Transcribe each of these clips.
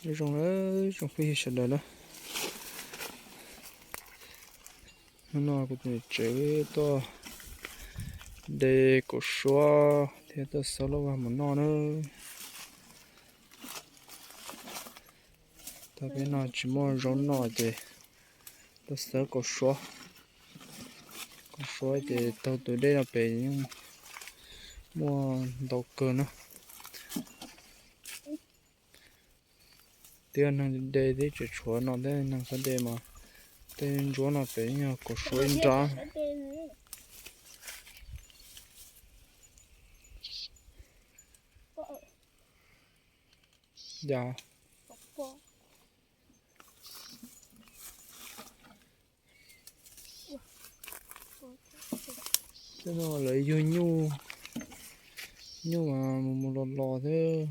Nyob zoo na, tsoom phooj ywg sawv daws na. Hnub no kuv tus niam tsev tuaj de kaum suab thiab tuaj xawb lub vaj mus noj na. Tau peb no tsis muaj zaub noj ces tuaj xawb kaum suab. Kaum suab ces taug tus dej no pem yeej muaj ntau kawg na. Twb yog neeg de twb tseem tshuav no, tej neeg xav de mas tej ntsuab no pem yeej yog kaum suab ib nrab. Yog. Tej no lawv yug nyuj, nyuj mas mus mus los los thiab.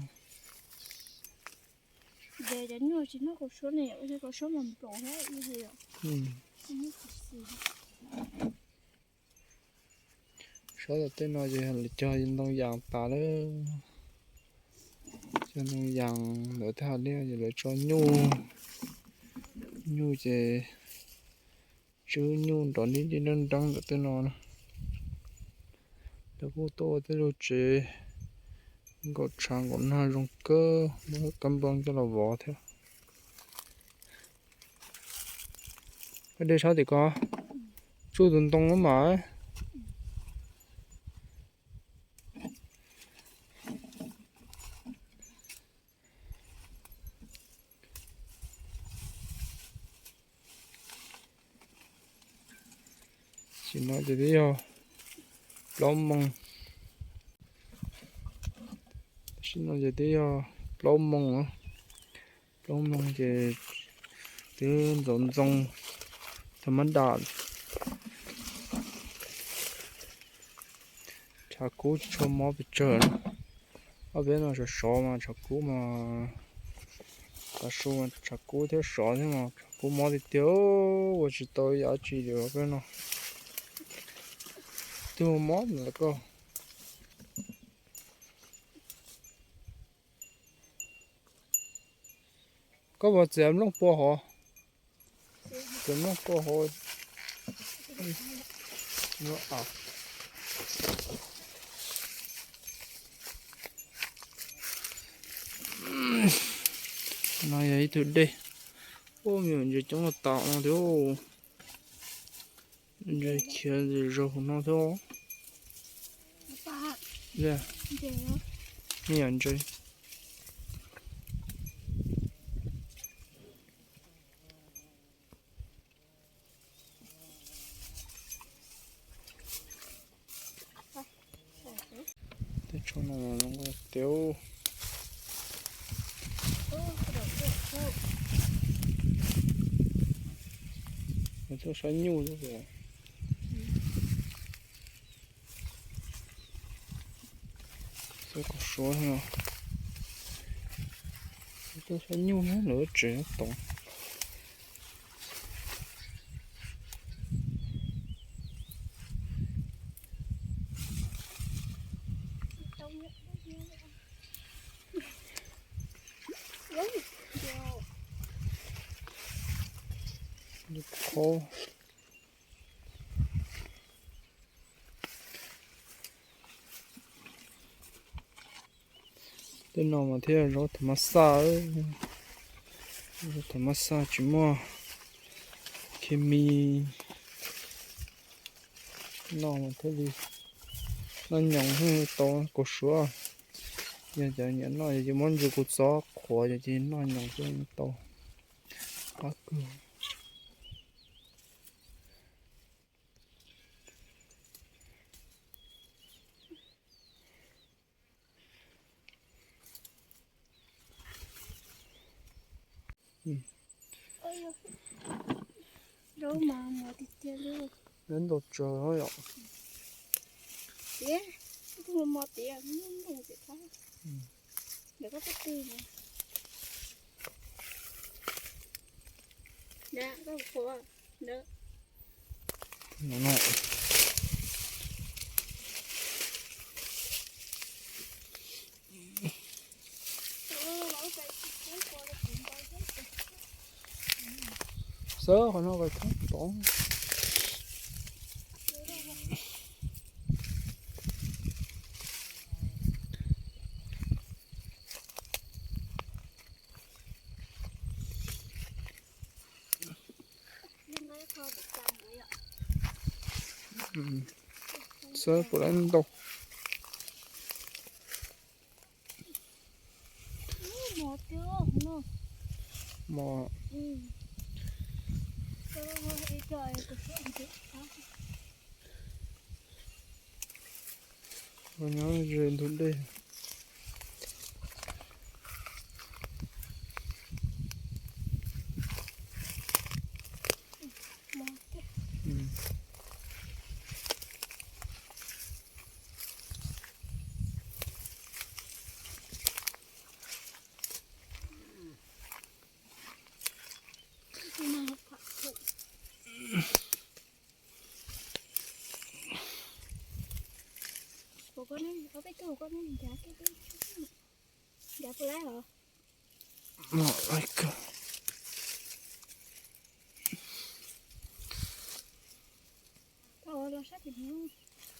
Sab tom tej no ces lawv cog ntoo yas tas lawm. Cog ntoo yas ntawd thiaj li ces lawv tso nyuj, nyuj ces tswb nyuj nrov nib nib nreeb nreeb ntawm tej no na. Lawv kuj tuaj ua tej lub tsev nkaum tshav nkaum nag zoo kawg, muab kab nplooj coj los vov thiab. Koj de sab tim ko, tsuj tus ntoo mas. Tam sim no ces twb yog plaub moos. Tam sim no ces twb yog plaub moos, plaub moos ces twb ntxoov ntxoo tag mab dam. Tshav kub tsis tshua mob pes tsawg na. Ob peb no sov sov mas tshav kub mas, tav su mas tshav kub thiab sov thiab mas tshav kub mob tiag tiag, ua tsis tau ib yam dab tsi li peb no. Twb mob ntawm koj. Koj puas txiav nplooj pua hov? Txiav nplooj pua hov. No yog ib tug dej. Ua me nyuam ntses coob los tas no thiab. Ntses khiav zaug hauv no thiab. Me nyuam ntses. Tej tsho no zoo tiag. Tuaj saib nyuj xwb. Xab kom suav no. Tuaj saib nyuj na, lawv tsev toov. Qhov tej no mas thiaj zaub thaum mab xaj, zaub thaum mab xaj tsis muaj khes mis. Noj mas thiaj li noj nyoos thiaj tau kaus suav. Yog cov nyiam noj ces muab ntsis kua txob qhuav ces noj nyoos thiaj tau qab kawg. Zaub mas mos tiag tiag li. Zaub ntau tsawg yom. Tiag, kuv mos mos tiag, ntoo tiag thab. Ntawm koj twb twg no. Ntawm koj qhuav ntawm. Xawb qhov no kom thoob tod. Xawb puas lab ntau. Mos. Nyob ze ntug dej.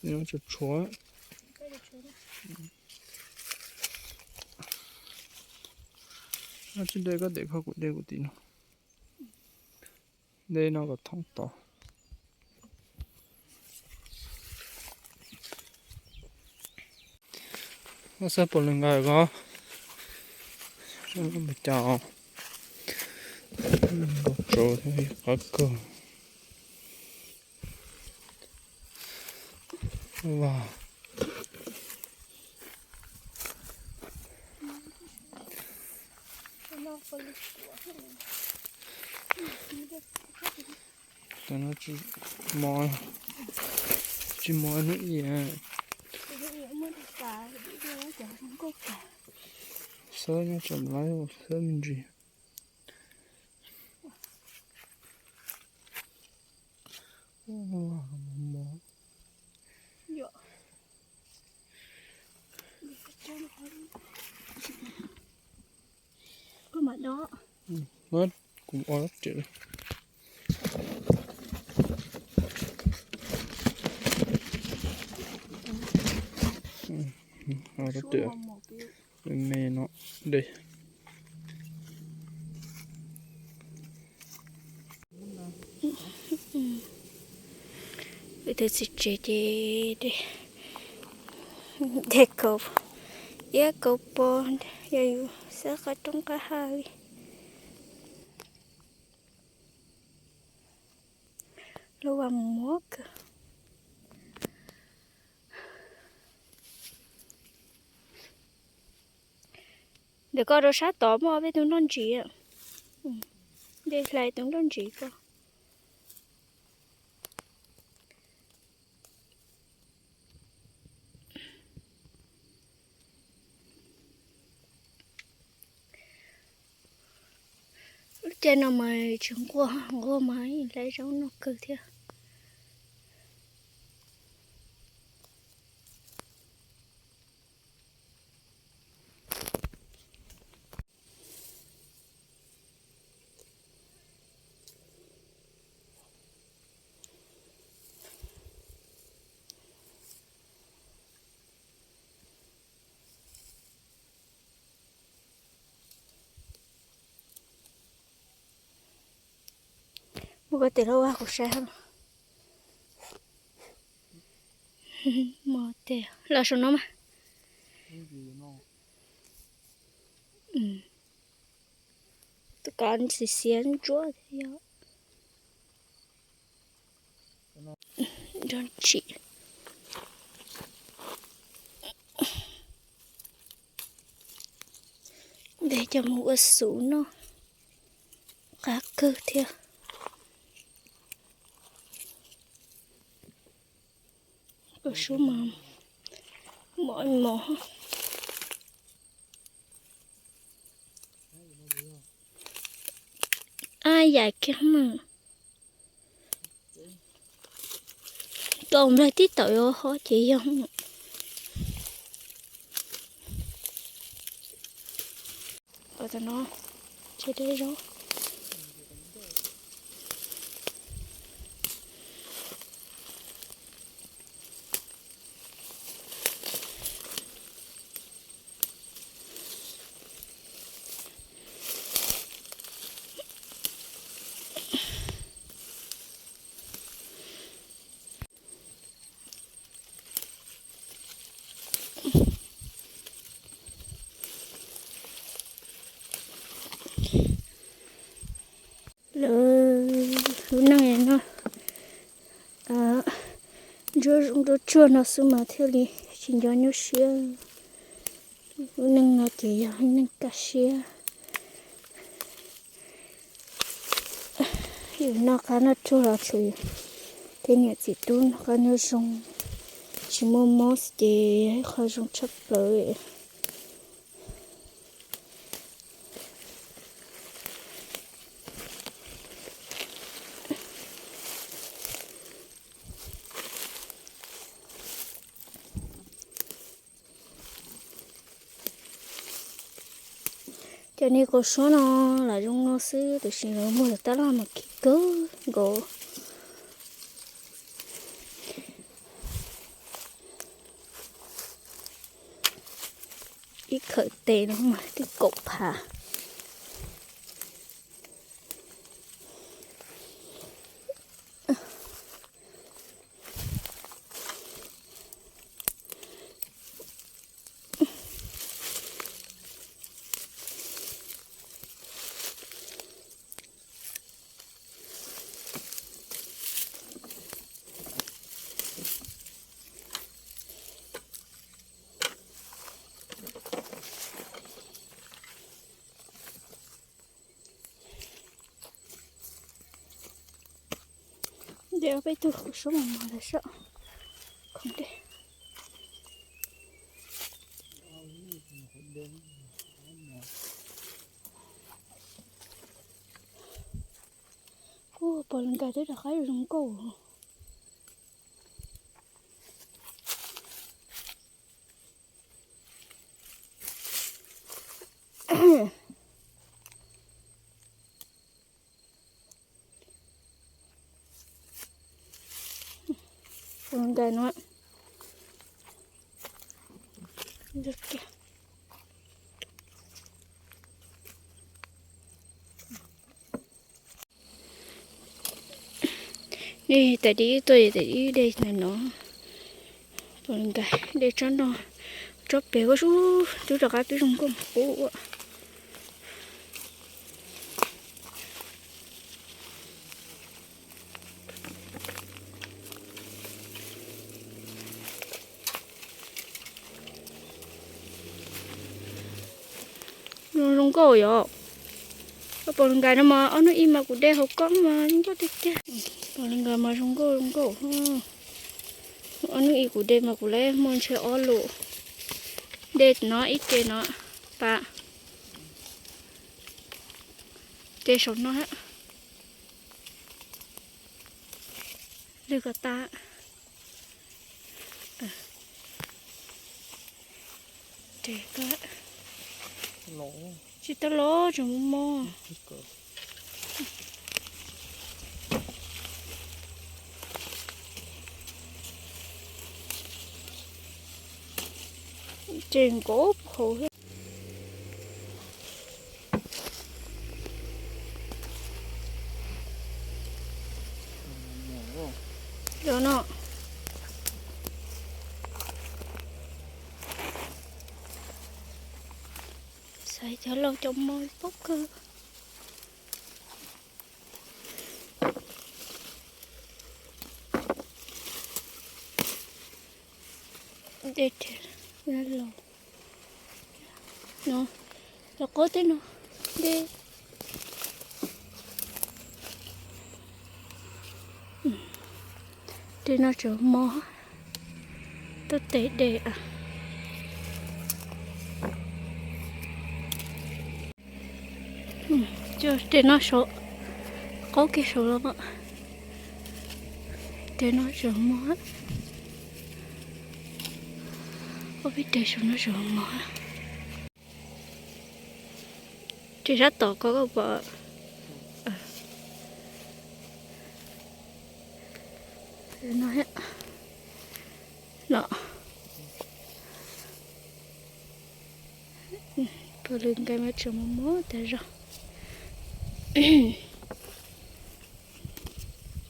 Tshuav, tshuav. Tsis de koj de kho kuv de kuv tim no. De no kom thoob tod. Xawb puas lwm nqa ko. Mus cas, nkaus tsaus thiab qab kawg. Vaj. Cov no tsis mos, tsis mos hnub ib. Xawb nyob tseem lawv xawb me ntsis. Kuv ua lab riam. Ua lab riam me me no de. Wb tus txiv tsev ces de, de kaum, iab kaum pos, yog yus xab qab roob qab hav li. Lub vas mus muab kawg. Ntawm koj rau sab tod muaj peb tus nroj ntsis. De hlais tus nroj ntsis ko. Lub caij no mas tsis nquag, nquag mas hlais zaub noj kawg thiab. Muab koj tes los ua kuv saib. Mos tes los saum no mas. Tus kav xiav xiav ntsuab thiab yog. Nroj ntsim. De coj mus ua xuv noj, qab kawg thiab. Koj sub mas mos mos. Ab, yaim kiag mas. Tau nplaig tib tawm yuav ho ces yog. Tam no tsis de zaub. Lawv lub neej no, ntsuab zoov ntsuab tsuag no xwb mas thiaj li tsis nco nyuaj siab. Lub neej no ces yog lub neej kaj siab. Yus noj qab noj tsuag los tshuav tej niam txiv tub noj qab noj zoo, tsis muaj mob ces yog ib qho zoo tshaj plaws. Cov niag kaus suab no lam zoo no xwb, tiam sis lawv muag lawv tab laj mas khib kawg nkaus. Ib khawm tes no mas twb kaum phav. Dej ob peb tug kuv suab mos mos lawm saib. Khoom dej. Ua pom lawv nkais twb rov qab zoo nkauj. Pom nkais no. Nej tais dib tuaj, tais dib de ntawm no. Pom nkais de tsob no, tsob pem ua sub twb rov qab twb zoo nkauj qub ua. Zoo zoo nkauj yom. Pom nkais no mas ob hnub ib mas kuv de hauv koob mas zoo nkauj tiag tiag. Pom nkais mas zoo nkauj zoo nkauj. Ob hnub ib kuv de mas kuv lawv muaj ntshe ob lus. De no ib ce no, pam. Ces saum no, lwg kom tas. Ces tsis tau los tseem mos mos. Ces nkaus hauv thiab. Cov no xaiv cov laus cov mos paub kawg. Dej los, los qub teb no, dej, dej no tseem mos, tuaj tes dej. Tes no saum, qaub kiag saum los, tes no tseem mos, ob peb tes saum no tseem mos. Tes sab tom ko koj pom, no, no. Pom lwm nkais mas tseem mos mos tas zog.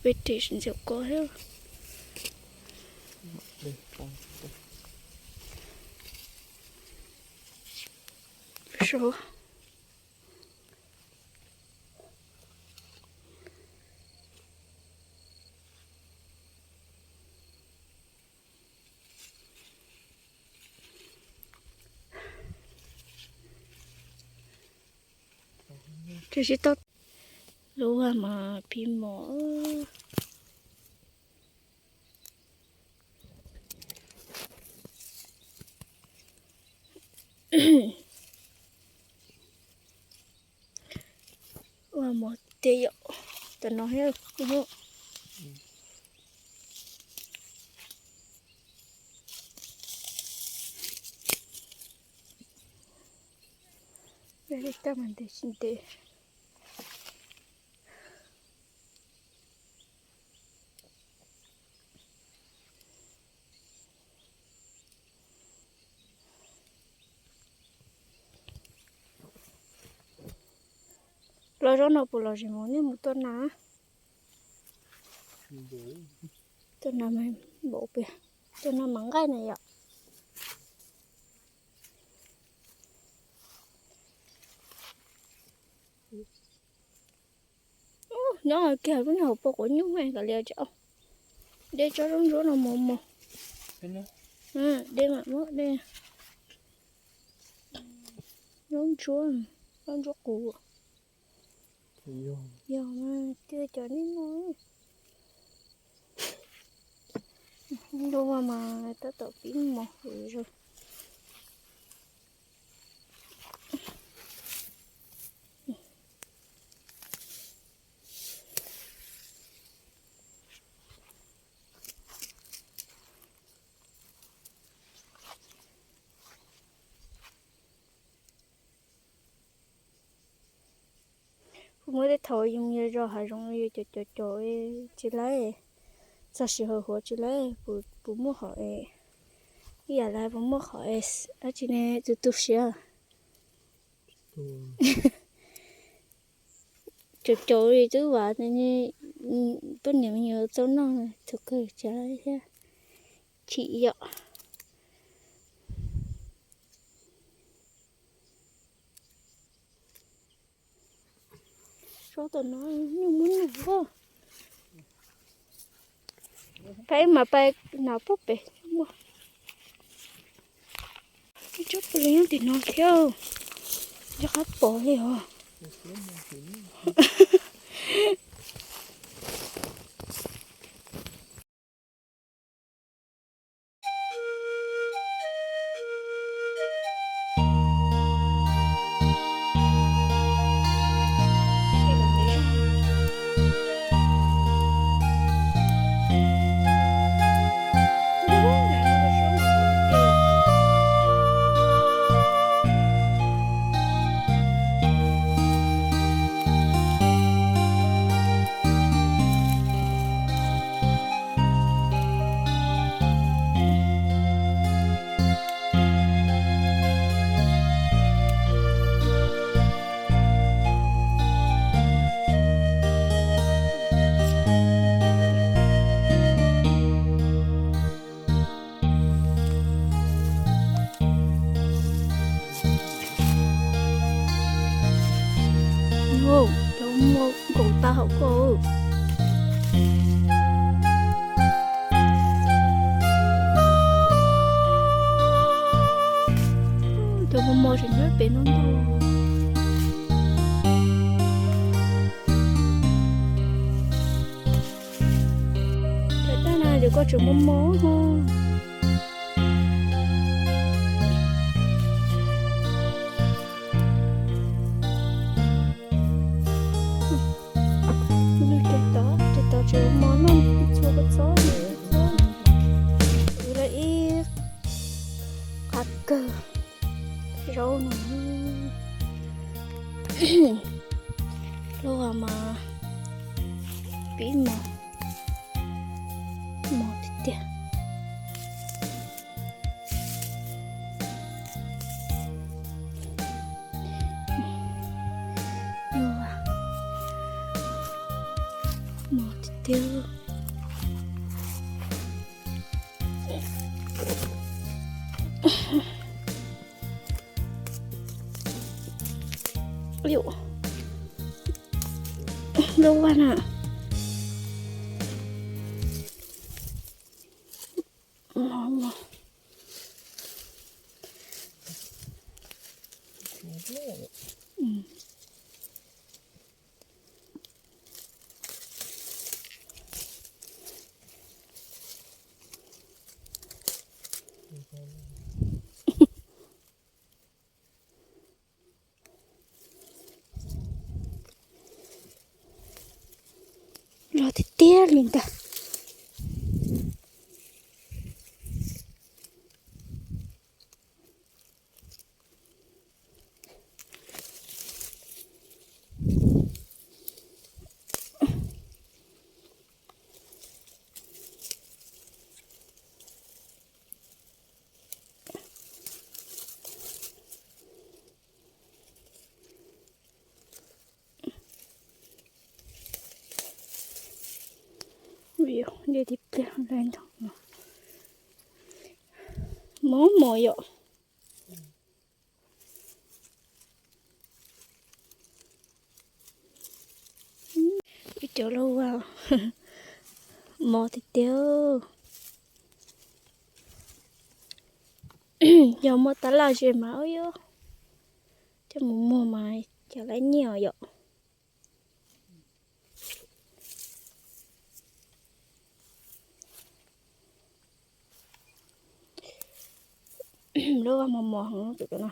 Peb tes ntxim ko thiab. Saud. Tsis tau lub vaj mas pib mos. Ua mos tiag yom, tam no thiab. Tab mas ntev tsis ntev. Los zaub no puas los zem mus, nej mus tua nas? Tua nas mas npaum pem, tua nas mas nqaij na yom. Nyob kiag lub niag hauv paus quav nyuj kav liam tso. De tsob zaub ntsuab no mos mos. De mam muab de. Zaub ntsuab, zaub ntsuab qus. Yog mas twb cov nej no. Lub vaj mas tab tom pib mos heev. Kuv muab tej thaum yus yog zos hav zoov yus cov cov cov tsis laib, txog sij hawm huav tsis laib, puas muaj qhov es, ib yam li puas muaj qhov es dab tsi ne, tu tu siab. Cov cov li twb vam poj niam me nyuam txaus noj thaum kawg tsis laib thiab. Chim yom. Tsob tom no nyuj muab noj. Peb mas peb hnav pub pem muaj. Ib tsob pw li nyob tim no thiab, nco qab pom li os. Cov muaj nkaus tag hauv ko. Cov mos mos tseem nyob pem no ntag. Cov tag na ces koj tseem mos mos. Nws tes tod, tes tod tseem mos noj txhua kua txob, txob. Ua lawm ib qab kawg zaub no. Lub vaj mas pib mos, mos tiag tiag. Mos tiag tiag. Lub vaj na. Los tiag tiag li ntag. Ua li pliag ntawd no, mob mos yom. Ib cov lauj vaj mos tiag tiag. Yog muaj tab laj ze mas ua coj mus muag mas cov lab nyiaj yom. Lub vaj mos mos heev tus no.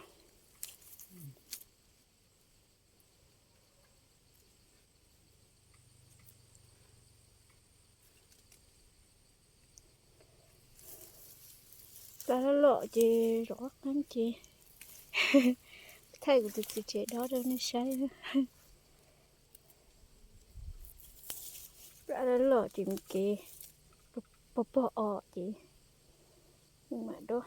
Plab loj loj ces zov qab qeeb ces thaij kuv tus txiv tsev dob rau nej saib. Plab loj loj ces mus kev pog pog os ces mam dob.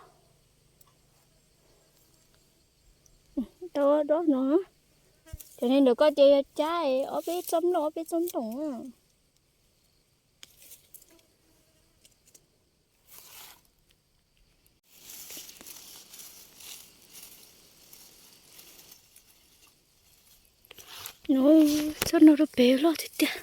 Dob dob no, cov neeg ntawm koj ces yog cab ob peb txoj nplooj ob peb txoj nplooj. Txoj no rau pem loj tiag tiag.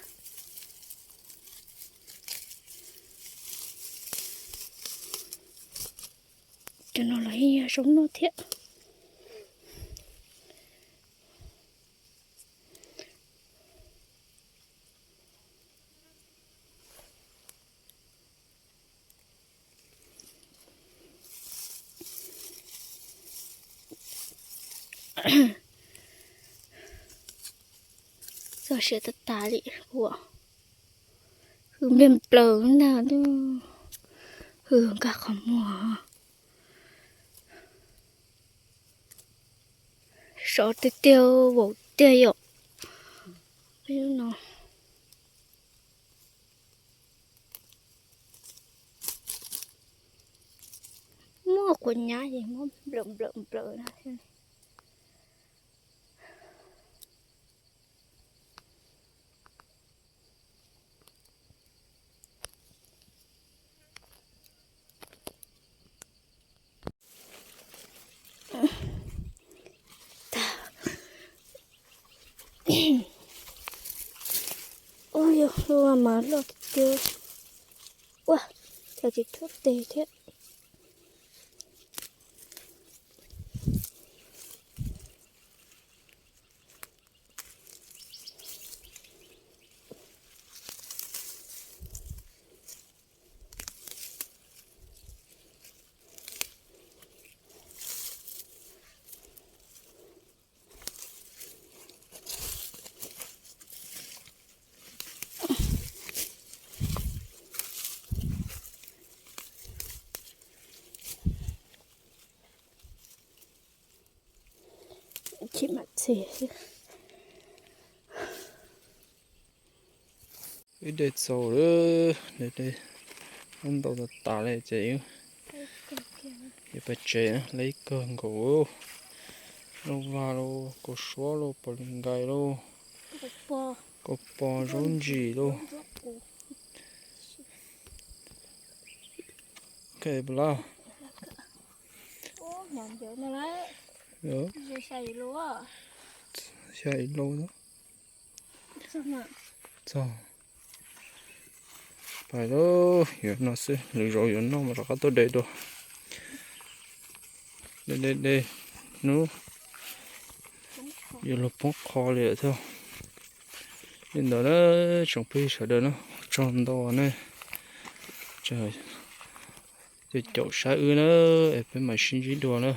Cov no los yeej yog zoo noj thiab. Txog siav tas tas li ua, hws npliag nplaws ntag, hws nkag qhov muag. Sov tiag tiag, vaum tiag yom. No muaj quav nyab es muab nplawm nplawm nplawm na. Ua yog ua mas loj tiag. Ua, cas tsis thub tes thiab. Chim mam txi. Ib daim txaus lawm, ntau tas tas li ces yuav pais tsev, lawv kawg nkaus. Lauj vag lauj, kaus suab lauj, pos lis nkais lauj, kaus pos zaub ntsim lauj. Xya ib lauj. Txog. Pais lauj, yuav no xwb, lwm zaus yuav noj mas rov qab tuaj de dua. De de de, hnub yuav luag poob qho li lawm thiab. Li ntawd na, tsoom phooj ywg sawv daws na, ua tsaug ntau ne. Ces caum saib wb na, es peb mam sib ntsib dua na.